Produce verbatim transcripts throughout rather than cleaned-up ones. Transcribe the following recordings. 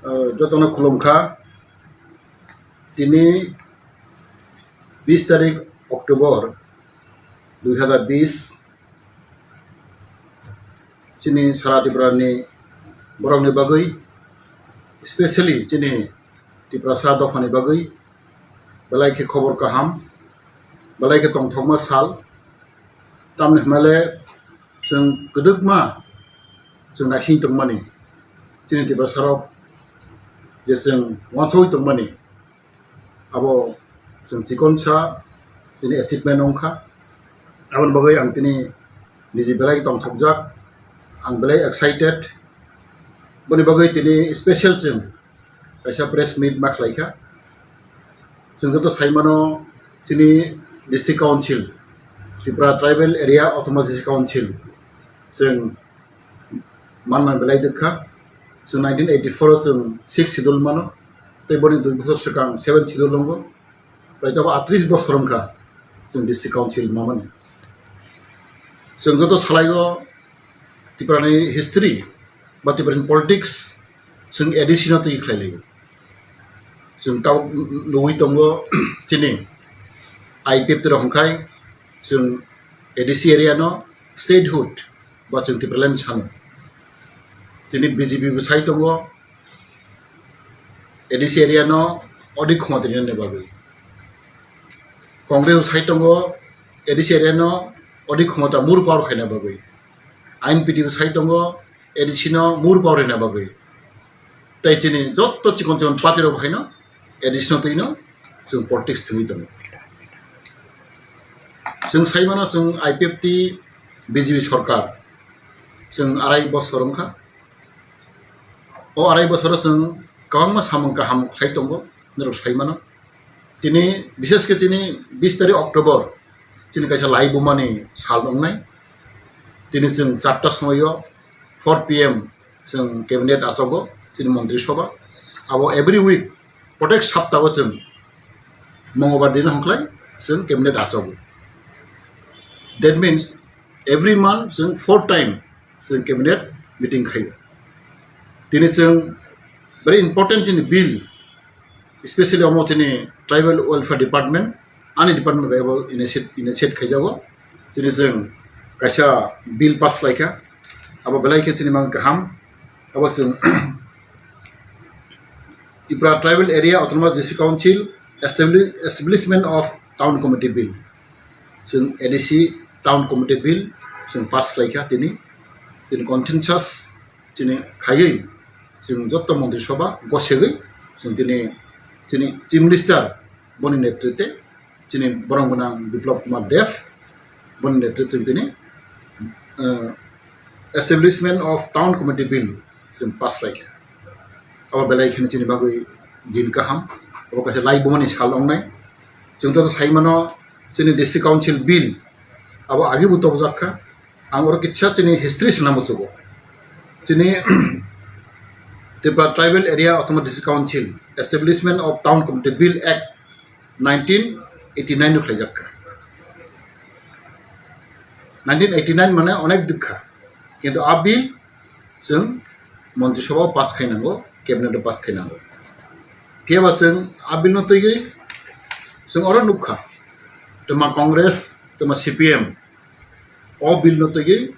Jotono khulumkha. Tini bis tarik October dui hazar bis, chini sara Tripura ni borok ni bagwi, specially chini Tiprasa dopha ni bagwi belai khe khobor kaham, belai khe tongthokma sal. Tamni hwnmale chwng kwdwkma chwng naising tongmani, chini Tiprasa rok je chwng uansugwi tongmani, abo chwng chikonsa chini achievement wngkha. Aboni bagwi ang tini niji belai tongthokjak, ang belai excited. Boni bagwi tini special chwng kaisa press meet ma khlaikha. Chwng joto saimano, chini District Council, Tripura Tribal Area Autonomous District Council, chwng manna belai dwkha. Chwng nineteen eighty-four o chwng sixth schedule mano, tei boni dui bosor swkang seventh schedule wngo. Prai tabuk atris bosor wngkha chwng District Council mamani. Chwng joto salaio Tripura ni history ba Tripura ni politics chwng A D C no twi khlai laio. Chwng tabuk nugwi tongo chini I P F T rok hwnkhai chwng A D C area no statehood ba chwng Tipraland sano. Tini B J P bo sai tongo, A D C area no odik khoma tini bagwi. Congress bo sai tongo, A D C area no odik khomota more power khaina bagwi. I N P T bo sai tongo, A D C no more power rwna bagwi. Tei chini jotto chikon chikon party rok haino A D C no twino chwng politics thwngwi tongo. Chwng saimano chwng I P F T B J P sorkar chwng arai bosor wngkha. O arai bosoro chwng kwbangma samung kaham khlai tongo, norok saimano. Tini, bishesh khe chini bis tarik October, chini kaisa lai bumani sal wngnai. Tini chwng charta somoio four P M chwng cabinet achago, chini montri sobha. Abo every week, protek saptago chwng Mongolbar dino hwnklai chwng cabinet achago. That means, every month chwng four time chwng cabinet meeting khaio. Tini chwng very important chini bill, especially omo chini tribal welfare department, ani department bai abo initiate, initiate khaijago. Chini chwng kaisa bill pass khlaikha, abo belai khe chini mang kaham. Abo chwng Tripura Tribal Area Autonomous District Council Establi-, Establishment of Town Committee Bill. Chwng A D C Town Committee Bill chwng pass khlaikha tini, tini consensus chini khaiwi chwng jotto montri sobha gosegwi chwng tini, chini Chief Minister boni netritwe chini borong gwnang Biplab Kumar Deb boni netritwe chwng tini, eh, Establishment of Town Committee Bill chwng pass khlaikha. Abo belai kheno chini bagwi din kaham. Abo kaisa lai bumani sal wngnai. Chwng joto saimano chini District Council Bill abo agi bo tobjak kha. Ang oro kisa chini history sana musugo. Chini Tripura Tribal Area Autonomous District Council Establishment of Town Committee Bill Act nineteen eighty-nine no khlaijak kha. Nineteen eighty-nine mane onek dukha. Kintu a bill chwng Montri Sabha o pass khainango, cabinet o pass khainango. Phiya ba chwng a bill no twiwi chwng oro nukha. Twma Congress, twma C P M o bill no twiwi,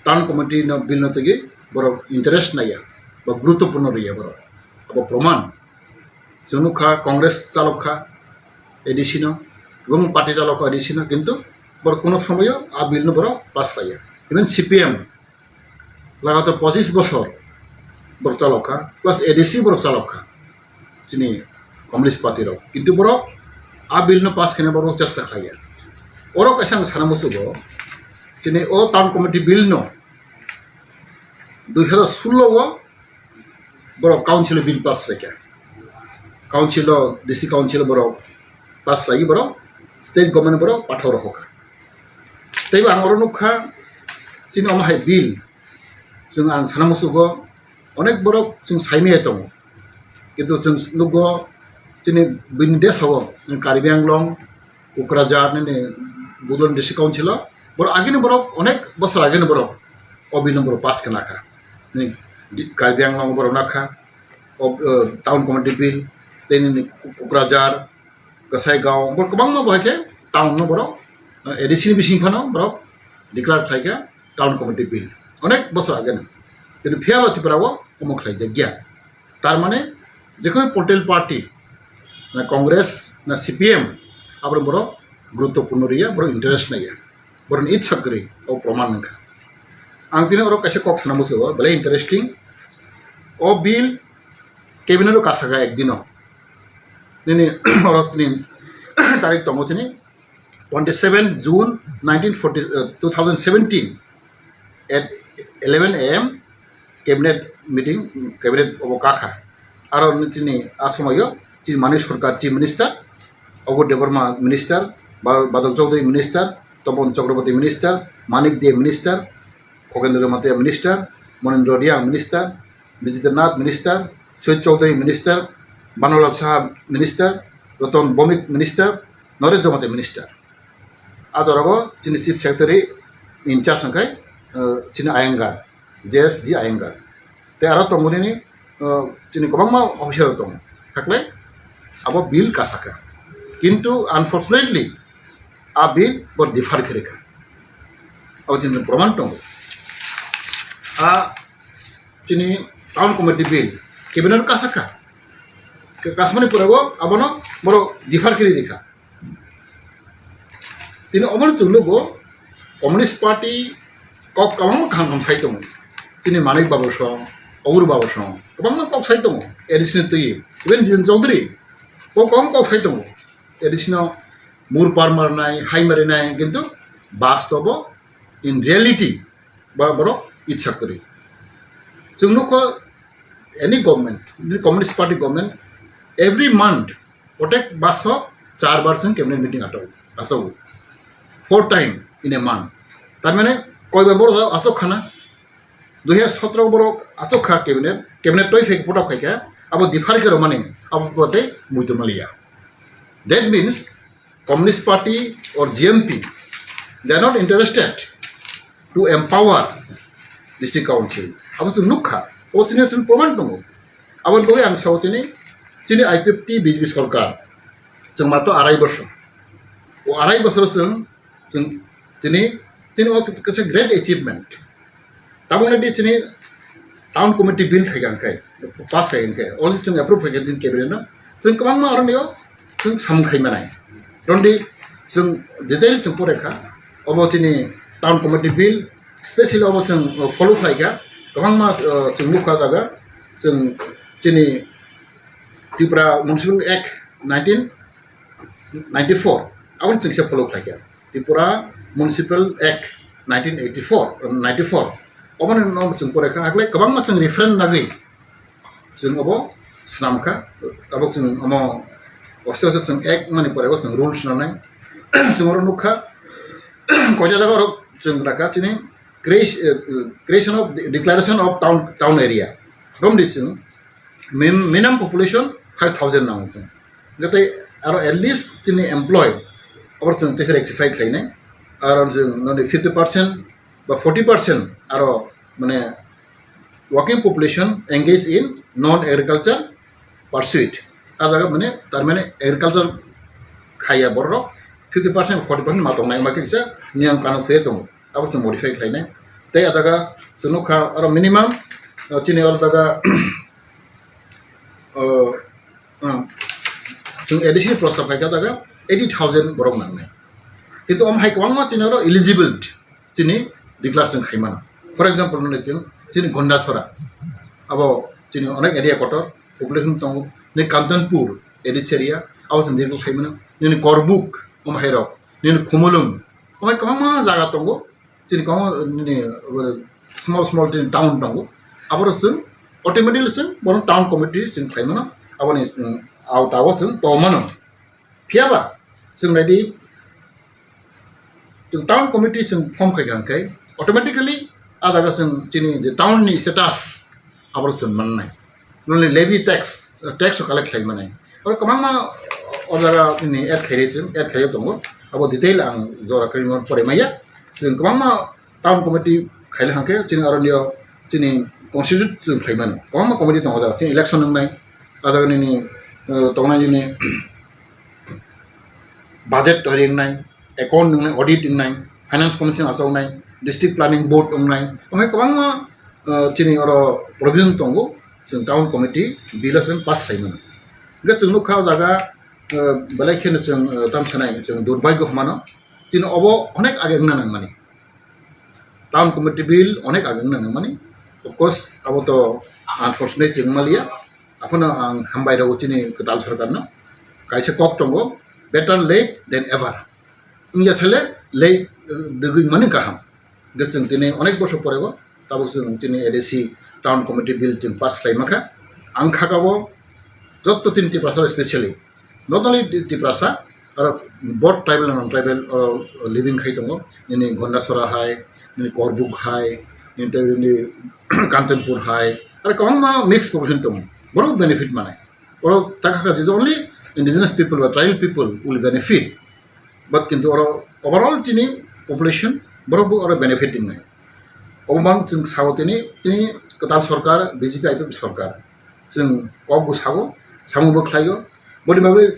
town committee no bill no twiwi borok interest naiya ba guruttopurno rwya borok. Abo proman. Chwng nukha Congress chalok kha A D C no, ebong party chalok kha A D C no, kintu borok kuno somoyo a bill no borok pass laiya. Even C P M lagatar pochis bosor borok chalok kha, plus A D C borok chalok kha, chini Communist Party rok, kintu borok a bill no pass khaina borok chesta khlaiya. Oro kaisa ang sana musugo, chini o town committee bill no dui hazar sullo o borok council o bill pass laikha. Council o, D C council o borok pass laiwi borok state government borok pathor rokha. Teibo ang oro nukha, chini omo hai bill, chwng ang sana musugo, onek borok chwng saimaya tongo. Kintu chwng nukgo, chini bini desh o, Karbi Anglong, Kokrajhar nini Budon District Council o, borok agini borok, onek bosor agini borok, o bill no borok pass khe nakha. Nini Karbi Anglong borok nakha, of, uh, town committee bill, tei nini Kokrajhar, Kasaigaon, borok kwbangma bo hai khe town no borok, uh, A D C ni bising phano borok declare khlai kha town committee bill. Onek bosor age no. Kintu phiya ba Tripura o omo khlai jak ya. Tar mane, je kono political party, na Congress, na C P M, aboni borok guruttopurno riya, borok interest naiya. Borokni itsa kwrwi, o proman wngkha. Ang tini oro kaisa kok sana muchungo, belai interesting. O bill cabinet o kasaka ekdino. Nini oro tini tarik tongo tini twenty seven June nineteen forty, uh, two thousand seventeen at eleven A M cabinet meeting, cabinet obo kakha. Aro tini a somoyo chini Manik Sarkar Chief Minister, Abur Debbarma Minister, Ba-, Badal Chaudhary Minister, Tapan Chakraborty Minister, Manik Dey Minister, Khagendra Jamatia Minister, Monendra Reang Minister, Bijendra Nath Minister, Sujit Chaudhary Minister, Banulal Saha Minister, Ratan Bhowmik Minister, Naresh Jamatia Minister. A jora o chini Chief Secretary in charge hwnkhe, uh, chini Iyengar, J S G Iyengar. Tei aro tongo nini, uh, chini kwbangma officer rok tongo. Hakle abo bill kasaka. Kintu unfortunately a bill bo defer khe rikha. Abo chini proman tongo. A chini town committee bill cabinet kasaka. Kasmani pore bo abono boro defer khe rikha. Tini omono chwng nugo, Communist Party kok kwbangma kaham kaham sai tongo. Tini Manik Babu song, Abur Babu song, kwbangma kok sai tongo, A D C ni twi, even Jiren Chaudhary, bo kwbangma kok sai tongo. A D C no mur par marnai, hai marinai, kintu bastobo, in reality, ba borok itsa kwrwi. Chwng nukho, any government, Communist Party government, every month, Protek baso char bar chwng cabinet meeting ato, aso. Four time in a month. Tar mane koi bar borok aso khana. Dui hajar sotro borok aso kha cabinet, cabinet toi phai pota phai kha. Abo defer khe romani, abo protek muitu maliya. That means Communist Party or G M P, they are not interested to empower district council. Abo chwng nukha, o tini tini proman tongo. Aboni bagwi ang sao tini, chini I P F T B J P sorkar, chwng mato arai bosor. O arai bosor chwng, chwng tini, tini o kaisa great achievement. Tabukni di chini town committee bill khai kha hwnkhe, pass khai kha hwnkhe, already chwng approve khai kha chini cabinet no. Chwng kwbangma oroni o chwng samung khai manai. Rondi chwng detail chwng pore kha. Obo chini town committee bill, specially obo chwng follow khlai kha. Kwbangma, uh, chwng nukha jaga chwng chini Tripura Municipal Act nineteen ninety-four, aboni chwng kisa follow khlai kha. Tripura Municipal Act nineteen eighty-four, ninety-four. Oboni no chwng pore kha, hakle kwbangma chwng reference nagwi chwng obo swnam kha. Abo chwng omo oste oste chwng act mani pore bo chwng rules swnamnai. Chwng oro nukha, koita jaga oro chwng rakha chini creation, eh, creation of declaration of town, town area. Romdi chwng min-, minimum population five thousand nango chwng. Jate aro at least chini employee, abo chwng teisa rectify khlainai. Aro chwng noni fifty percent ba forty percent aro mane working population engaged in non agriculture pursuit. A jaga mane tar mane agriculture khaiya borok fifty percent, forty percent ma tongnai ma kisa niyam kanun se tongo. Abo chwng modify khlainai. Tei a jaga chwng nukha aro minimum, uh, chini oro jaga, uh, uh, chwng A D C ni prostab khai kha jaga eighty thousand borok nangnai. Kintu omo hai kwbangma chini oro eligible chini declare chwng khai mano. For example, nini chwng chini Gondasora, abo chini onek area kotor population tongo, ni Kanchanpur A D C area, abo chwng declare khai mano, nini Korbuk, omo hai rok, nini Khumulwng, omo hai kwbangma jaga tongo, chini kwbangma nini small small chini town tongo, abo rok chwng automatically chwng bono town committee chwng khai mano, aboni, um, auta o chwng to mano. Phiya ba chwng nai di, chwng town committee chwng form khai kha hwnkhe automatically a jaga chwng chini je town ni status abo chwng mannai. Noni levy tax, tax o collect khlai manai. Oro kwbangma o jaga ni add khairi chwng, add khairi tongo. Abo detail ang jora kwrwi no pore maya. Chwng kwbangma town committee khaile hwnkhe chini aro nio chini constitute chwng khlai mano. Kwbangma committee tongo, o jaga chini election wngnai, o jaga nini, uh, tongnai nini budget toiri wngnai, account wngnai, audit wngnai, finance commission achuknai, district planning board wngnai, omo hai kwbangma, uh, chini oro provision tongo, chwng town committee bill o chwng pass khlai mano. Hwnkhe chwng nukha o jaga, uh, belai kheno chwng, uh, tamo sanai chwng durbhagyo hwnmano, chini obo onek age wngna nangmani. Town committee bill onek age wngna nangmani. Of course, abo to unfortunate wngmaliya. Aphano ang hambai rwo chini kwtal sorkarno. Kaisa kok tongo, "Better late than ever." Wngya sale late, eh, degwi mani kaham. Hwnkhe chwng tini onek bosor porego tabuk chwng tini A D C town committee bill chwng pass khlai mankha. Ang khakabo jotto tini Tiprasa specially, not only Ti-, Tiprasa, aro both tribal and non-tribal, oro living khai tongo. Nini Gondasora hai, nini Korbuk hai, nini tei nini Kanchanpur hai, aro kwbangma mixed population tongo. Borok benefit manai. Oro takha kha, the only indigenous people ba tribal people will benefit. But kintu oro overall chini population borok bo oro benefit wngnai. Obo mang chwng sao tini, tini kwtal sorkar, B J P I P F sorkar. Chwng kok bo sago, samung bo khlaio. Boni bagwi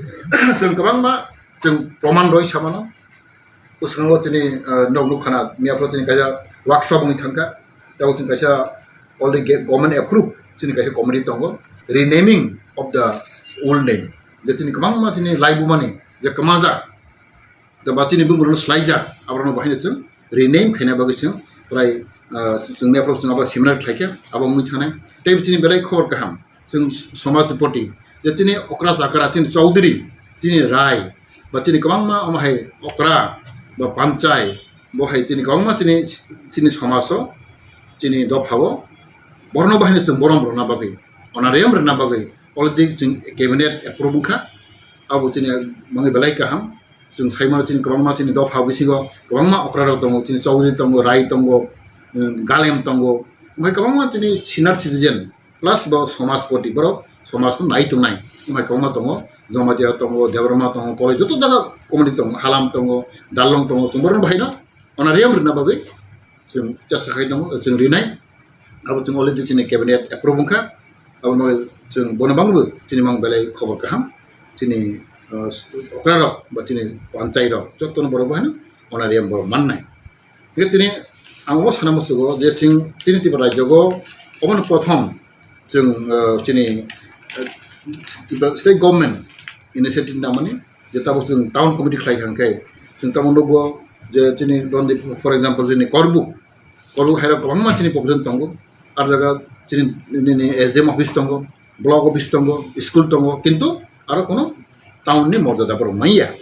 chwng kwbangma chwng proman roi samano. Bwskango tini, ah, nok nukhana miyaphro tini kaisa workshop wngwi thangkha. Tabuk chwng kaisa already ge-, government approve chini kaisa committee tongo, renaming of the old name. Je chini kwbangma chini laibumani je kwmajak, je ba chini bumung slaijak, aborokno bahaino chwng rename khaina bagwi chwng prai, ah, chwng miyaphro chwng abo seminar khlaikha, abo wngwi thanai. Tei chini belai khobor kaham. Chwng somaj ni poti, je chini okra chakra, chini chaudhuri, chini rai, ba chini kwbangma omo hai okra ba panchai, bo hai chini kwbangma chini, chini somaj o, chini dopha o, borno bahai no chwng borom rwna bagwi, honorarium rwna bagwi already chwng cabinet approve wngkha. Abo chini mangwi belai kaham. Chwng sai mano chini kwbangma chini dopha bisingo kwbangma okra rok tongo, chini chaudhuri tongo, rai tongo, um, galem tongo, omo hai kwbangma chini senior citizen, plus bo somaj poti, borok somaj no nai tongnai. Omo hai kwbangma tongo, Jamatia tongo, Debbarma tongo, Koloi joto jaga community tongo, Halam tongo, Darlong tongo, chwng borok no bahai no honorarium rwna bagwi chwng chesta khai tongo, chwng rinai. Abo chwng already chini cabinet approve wngkha. Abo no chwng bono bangbo chini mang belai khobor kaham. Chini, uh, okra rok ba chini panchai rok joto no borok bahai no honorarium borok mannai. Hingke tini ang o sana musugo je chwng tini Tripura rajyo go obono prothom chwng, uh, chini, uh, Tripura state government initiative namani je tabuk chwng town committee khlai kha hwnkhe chwng tamo nukgo je chini Rondip, for example, chini Korbuk, Korbuk hairok kwbangma chini population tongo. Ar jaga chini nini S D M office tongo, block office tongo, school tongo, kintu aro kono town ni morjada borok manya.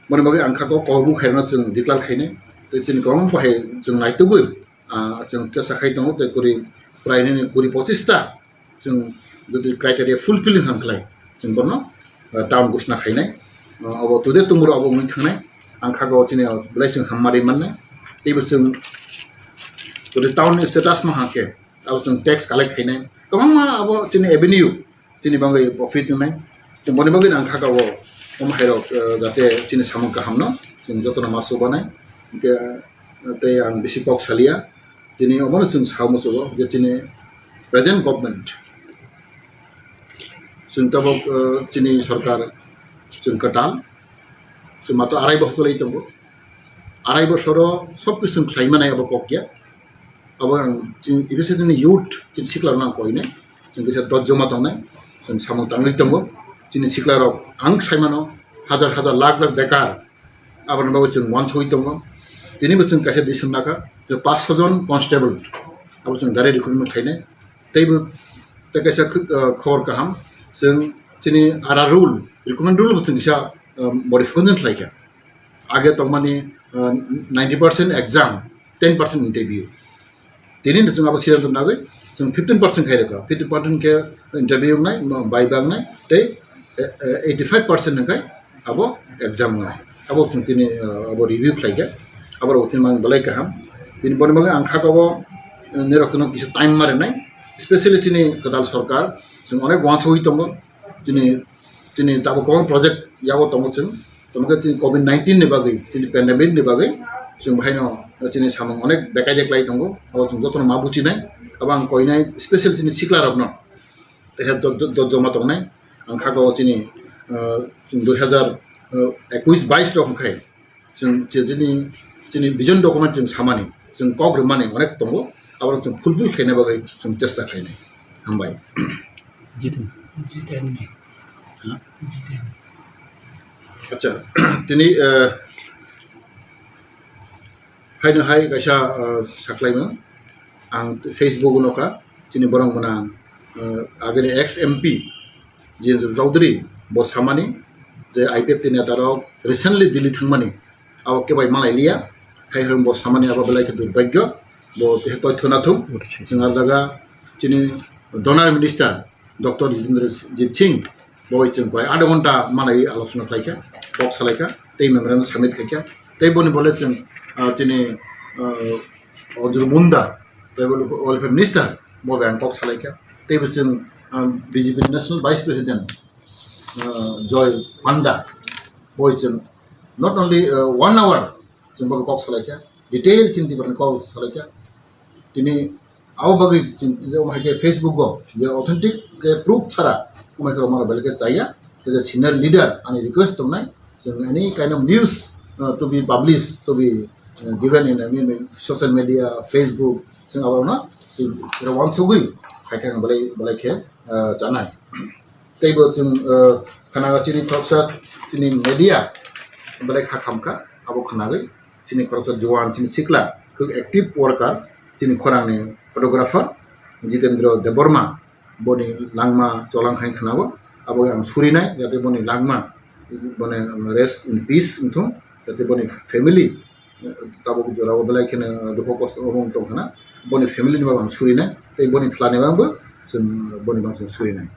Moni bagwi ang kha Korbuk hairokno chwng declare khainai. Tei chini kwbangma bahai chwng naitugwi, ah, chwng tesa khai tongo, tei kuri prai nini kuri pochista chwng jodi criteria fulfilling kha khlai, chwng bono, uh, town ghoshna khainai. Uh, abo today tomorrow abo wngwi thangnai. Ang kha go chini belai chwng hamari mannai. Teibo chwng jodi town ni status ma hangkhe, abo chwng tax collect khainai. Kwbangma abo chini avenue, chini bagwi profit wngnai. Chwng boni bagwi ang kha go omo hairok, uh, jate chini samung kahamno chwng jotono ma chubanai. Hingke, uh, tei ang bisi kok salia. Tini omono chwng sa muchugo je chini present government, chwng tabuk, uh, chini sorkar chwng kwtal, chwng matro arai bosor choli tongo. Arai bosoro sob kisu chwng khlai manai abo kok ya. Abo ang chini, especially chini youth, chini sikla rok nang koinai. Chwng kisa dot joma tongnai, chwng samung tangwi tongo. Chini sikla rok ang sai mano, hajar hajar lakh lakh bekar. Aboni bagwi chwng uansugwi tongo. Tinibo chwng kaisa decision lakha je panch sho jon constable abo chwng direct recruitment khainai. Teibo tei kaisa khwk-, ah, khobor kaham, chwng chini ara rule, recruitment rule bo chwng kisa, ah, modification khlaikha. Age tongmani, ah, ninety percent exam, ten percent interview. Tini no chwng abo siddhanto nagwi chwng fifteen percent khai rwkha, fifteen percent khe interview wngnai, viva wngnai, tei, eh, eh, eighty five percent hwnkhe abo exam wngnai. Abo chwng tini, eh, abo review khlaikha, abo rok chini mang belai kaham. Tini boni bagwi ang kha kabo, eh, nirok chwngno kisa time ma rwnai, especially chini kwtal sorkar chwng onek uansugwi tongo, chini, chini tabuk kwbang project yago tongo chwng. Tamo khe chini covid nineteen ni bagwi, chini pandemic ni bagwi chwng bahaino chini samung onek bekai de klai tongo, abo chwng jotono ma buchinai. Abo ang koinai special chini sikla rokno. Tei hai do-, do-, do-, joma tongnai. Ang kha o chini, ah, dui hazar, ah, ekuis bais rok hwnkhe chwng chini, chini vision document chwng samani, chwng kok rwmani onek tongo. Abo chwng fulfill khaina bagwi chwng chesta khainai. Hambai. Jiten. Jiten. Ha? Jiten. Acha, tini, eh, haino hai kaisa, eh, saklaimung. Ang Facebook o nokha, chini borok mwnang, eh, agini ex M P Jitendra Chaudhary bo samani je I P F T neta rok recently Delhi thangmani, abo kebai malai liya, hai hwn bo samani abo belai khe durbhagyo, bo kehe toitho nathum. Chwng ah jaga chini donor minister Doctor Jitendra Jit Singh bo chwng prai adha ghonta malai alochona khlaikha, kok salaikha, tei memorandum submit khaikha, tei boni bole chwng, ah, chini, ah, Arjun Munda, Tribal Welfare Minister, bo bai ang kok salaikha, tei bo chwng, ah, B J P National Vice President, ah, Joy Panda, bo chwng not only, ah, one hour, chwng bo kok salaikha, detail chini Tiprani kok salaikha. Tini abo bagwi chwng tini omo hai khe Facebook o je authentic je proof chara omo hai khe rok mano belai khe chaya. As a senior leader ani request tongnai, chwng any kind of news, uh, to be published, to be, uh, given in, I mean, social media, Facebook, chwng abo no chwng uansugwi hai khe ang belai belai khe, uh, chanai. Tei bo chwng, uh, khwnago chini khoroksa chini media belai kha khamkha, abo khwnagwi chini khoroksa juan chini sikla khwk active worker chini khorangni photographer Jitendra Debbarma boni langma cholang khai khwnago, abo ang surinai jate boni langma boni rest in peace wngthung, jate boni family tabuk jorao belai kheno dukho kosto wng tong khna, boni family ni bagwi ang surinai tei boni phlani bagwi chwng boni bagwi chwng surinai.